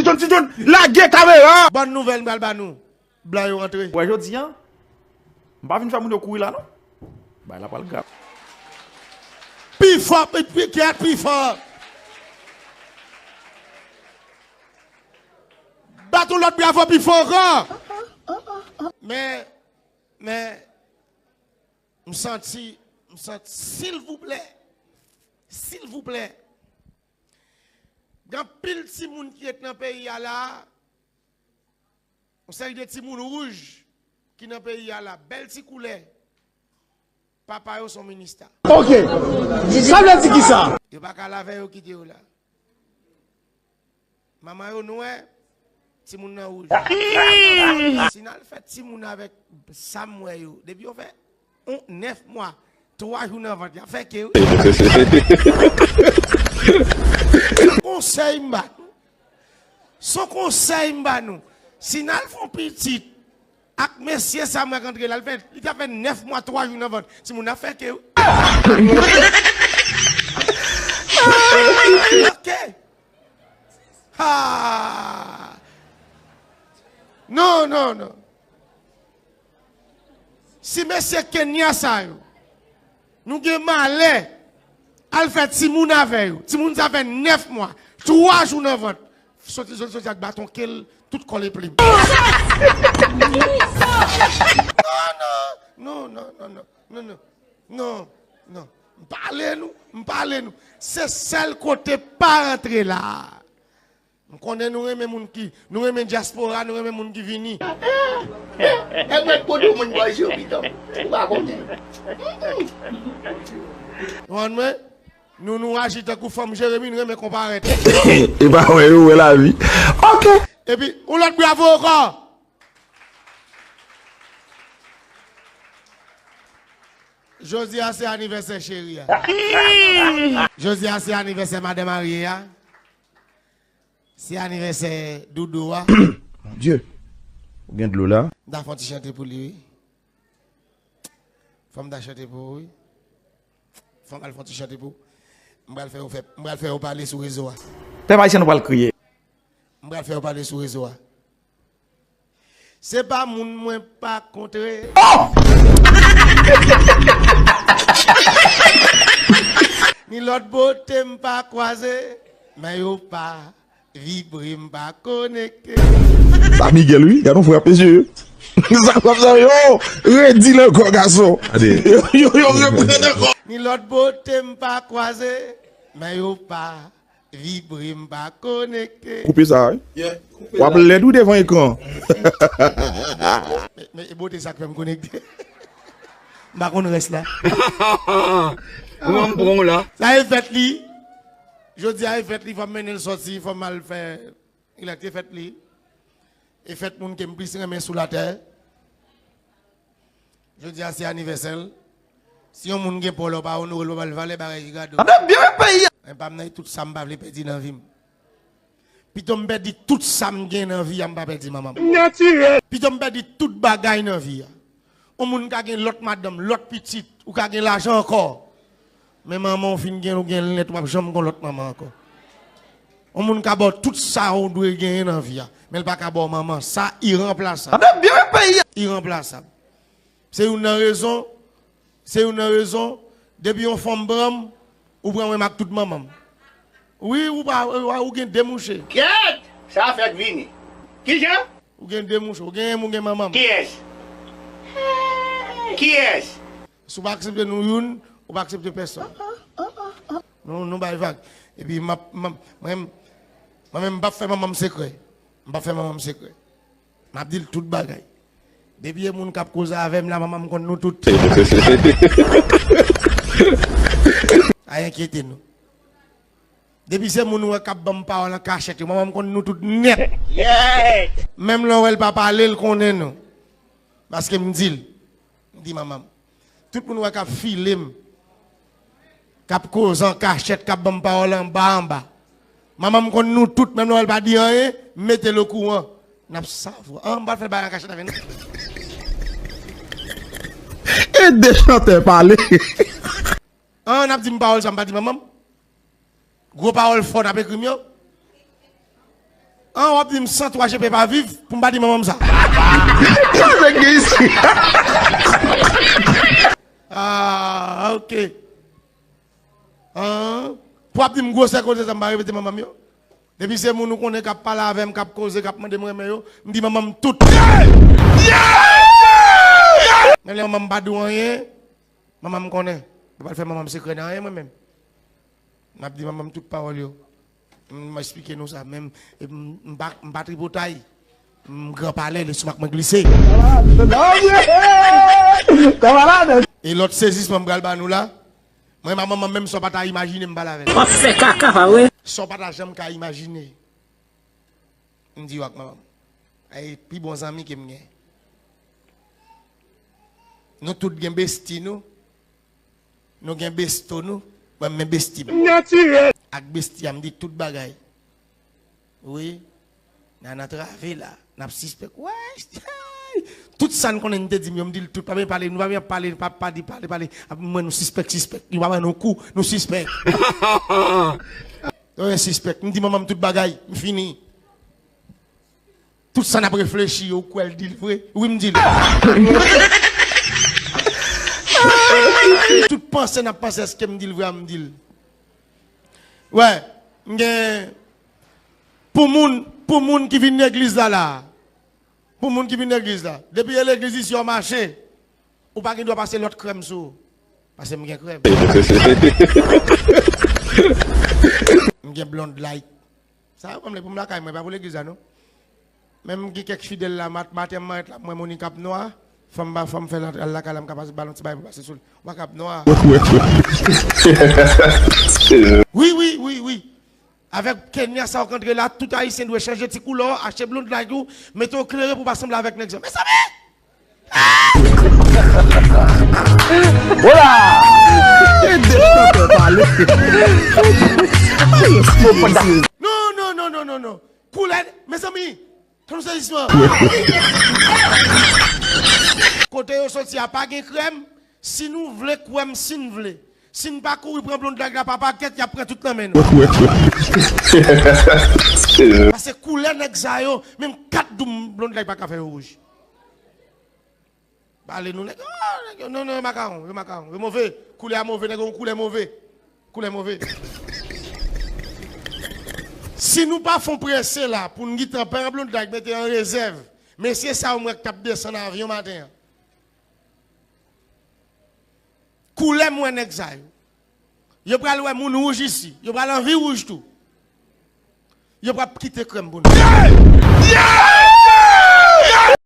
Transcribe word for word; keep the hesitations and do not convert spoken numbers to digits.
John Ti John, lage kamera! Bòn nouvèl m pral ba nou. Blan yo antre. Wè jodi a, m pa vin fè moun yo kouri la non. Bagay la pral grav. Pi fò, pi, pi, kèt, pi fò. Bat yon lòt bravo pi fò ankò. Men, men, m santi, m santi, silvouplè, silvouplè, gen anpil timoun ki ret nan peyi a la, yon seri de timoun wouj ki nan peyi a la, bèl ti koulè, papa yo se yon minista. Ok. Sa vle di ki sa? Yo pa ka lave yo kite yo la. Manman yo nwè, timoun nan wouj. Si n al fè timoun avèk sa m wè yo, depi yo fè yon nèf mwa, twa jou nan vant, y ap fè ke wi. Konsèy m ba nou. Se yon konsèy m ba nou. Si n al fè yon pitit, ak mesye sa m wè k antre la, li fè, li t ap fè nèf mwa, twa jou nan vant. Timoun nan fè ke wi. Ok. Ha! Non, non, non. Si mesye Kenya sa yo, nou gen malè al fè timoun avè yo. Timoun sa fè nèf mwa, twa jou nan vant. Soti, soti, soti ak baton ke l, tout kò l e plim. Non, non, non, non, non, non, non, non, non, non. M pale nou, m pale nou. Se sèl kote pa rantre la. M konnen nou renmen moun ki, nou renmen dyaspora, nou renmen moun ki vini. Nèg mèt kodo moun bòz yo pitan. Ou pa konnen. Ou konprann mwen? Nou, nou aji tankou fanm Jeremi, nou renmen konparèt. E pa wè yo wè lavi. Ok. Epi, yon lòt bravo ankò. Jodi a se anivèsè cheri a. Jodi a se anivèsè madan marye a. Se anivèsè doudou a. Mon Dieu. Ou gen dlo la. M ta fè yon ti chante pou li, wi. Fò m ta chante pou ou, wi. Fò m al fè yon ti chante pou ou. M pral fè yo fè, m pral fè yo pale sou rezo a. Pèp ayisyen nou pral kriye. M pral fè yo pale sou rezo a. Se pa moun mwen pa kontre. Ni lòt bote m pa kwaze. Men yo pa vibre, m pa konekte. Sa Miguel, wi. Gade yon frè ap mesye. Sa k ap sa yo? Redi l ankò, gason. Yo, yo, yo reprann ankò. Ni lòt bote m pa kwaze. Men yo pa vibre, m pa konekte. Koupe sa, wi. Yeah, koupe w ap la. Lèd wi devan ekran. Men, men e bote sa k fè m konekte. M pa konn rès la. Ou menm pran w la. Sa e fèt li. Jodi a e fèt li, fò m mennen l sòti, fò m al fè, ilèk te fèt li. E fèt moun ke m plis renmen sou latè. Jodi a se anivèsè l. Si yon moun gen pa w la, w pa onore l, w pa ba l valè, bagay ki gade w. Ap byen peyi a. Men pa m nan tout sa m pa vle pèdi nan vi m. Pito m pèdi tout sa m gen nan vi a, m pa pèdi manman m. Natirèl. Pito m pèdi tout bagay nan vi a. Yon moun ka gen lòt madanm, lòt pitit, ou ka gen lajan ankò. Men manman w fin gen, ou gen l nèt, w ap janm gon lòt manman ankò. Yon moun ka ba w tout sa ou dwe genyen nan vi a, men l pa ka ba w manman. Sa iranplasab. Ap byen peyi a. Iranplasab. Se youn nan rezon, se youn nan rezon, depi yon fanm pran m, ou pran mwen ak tout manman m. Wi, ou pa, ou, ou gen de mouche. Kèt! Sa fèk vini. Kijan? Ou gen de mouche, ou gen m, ou gen manman m. Kiyès? Kiyès? Si w pa aksepte nou youn, ou pa aksepte pèsòn. Nou, nou bay vag. Epi m ap, m ap, mwen, mwen menm, m p ap fè manman m sekrè. M p ap fè manman m sekrè. M ap di l tout bagay. Depi e moun k ap koze avè m la, manman m konn nou tout. Pa enkyete nou. Depi se moun ou wè k ap ban m pawòl an kachèt yo, manman m konn nou tout nèt. Yeah! Menm lè w wè l pa pale, l konnen nou. Paske m di l. M di manman m. Tout moun wè k ap file m, k ap koze an kachèt, k ap ban m pawòl anba anba. Manman m konn nou tout, menm lè w wè l pa di anyen, m mete l okouran. N ap savwa. An, m pral fè bagay an kachèt avè nou. E de chantè pale. An, n ap di m pawòl sa m pa di manman m. Gwo pawòl fò n ap ekri m yo. An, w ap di m san twa G P pa viv, pou m pa di manman m sa. Ah, ok. An, pou w ap di m gwosè koze sa, m pa repete manman m yo. Depi se moun ou konnen k ap pale avè m, k ap koze, k ap mande m renmen yo, m di manman m tout. Menm lè manman m pa di w anyen, manman m konnen. Mwen pa fè manman m sekrè nan anyen, mwen menm. M ap di manman m tout pawòl yo. M esplike nou sa, men m, m, m pa, m pa tripotay. M gran palè, lestomak mwen glise. E lòt sezisman m pral ba nou la, mwen, manman m menm, sa w pa ta imajine m pale avè l. W ap fè kaka, pa vre? Sa w pa ta janm ka imajine. M di w ak manman m. Ay, pi bon zanmi ke m gen. Nou tout gen besti nou. Nou gen besto nou. Mwen, men besti m. Natirèl. Ak besti a, m di tout bagay. Wi. N a nan trave la. N ap sispèk. Wè. Tout sa n konnen n te di m yo, m di l tout. Pa byen pale, nou pa byen pale, pa, pa di pale, pale. Ap mwen nou sispèk, sispèk. Nou pa ban nou kou, nou sispèk. Yo, sispèk. M di manman m tout bagay. M fini. Tout sa n ap reflechi yo, ou kwè l di l vre? Wi, m di l. Tout panse n ap panse, èske m di l vre a, m di l. Wè, m gen, pou moun, pou moun ki vin legliz la, la. Pou moun ki vin legliz la. Depi e legliz isi w mache, ou pa gen dwa pase lòt krèm sou ou. Paske m gen krèm. M gen blonde like. Sa yo ban m lè pou m lakay mwen, pa pou legliz la non. Menm gen kèk fidèl la, mat-, maten m anrèt la, mwen Monica ap nwa, fò m ba, fò m fè l al lakay la, m ka pase ba l yon ti bagay pou pase sou l. Ou pa ka ap nwa. Wi, wi, wi, wi. Avèk Kenya sa w k antre la, tout Ayisyen dwe chanje ti koulè w, achte blonde like ou, mete w klere pou w pa sanble avèk nèg sa. Mezanmi! Hola! Non, non, non, non, non, non. Koulè, mezanmi, tann sezisman. Kote yo soti a pa gen krèm, si nou vle kwè m, si n vle. Si n pa kouri pran blonde like la pa pakèt, y ap pran tout nan men nou. Paske koulè nèg sa yo, menm kat doum blonde like pa ka fè yo wouj. Pale nou nèg, oh, nèg yo, non, non, yo makawon, yo makawon, yo move. Koulè a move, nèg yo yon koulè move. Koulè move. Si nou pa fon prese la, pou n gentan pran blonde like mete an rezèv, mesye sa yo m wè k t ap desann avyon maten an. Koulè m wè nèg sa yo. Yo pral wè moun wouj isi. Yo pral anvi wouj tou. Yo pral kite krèm pou nou.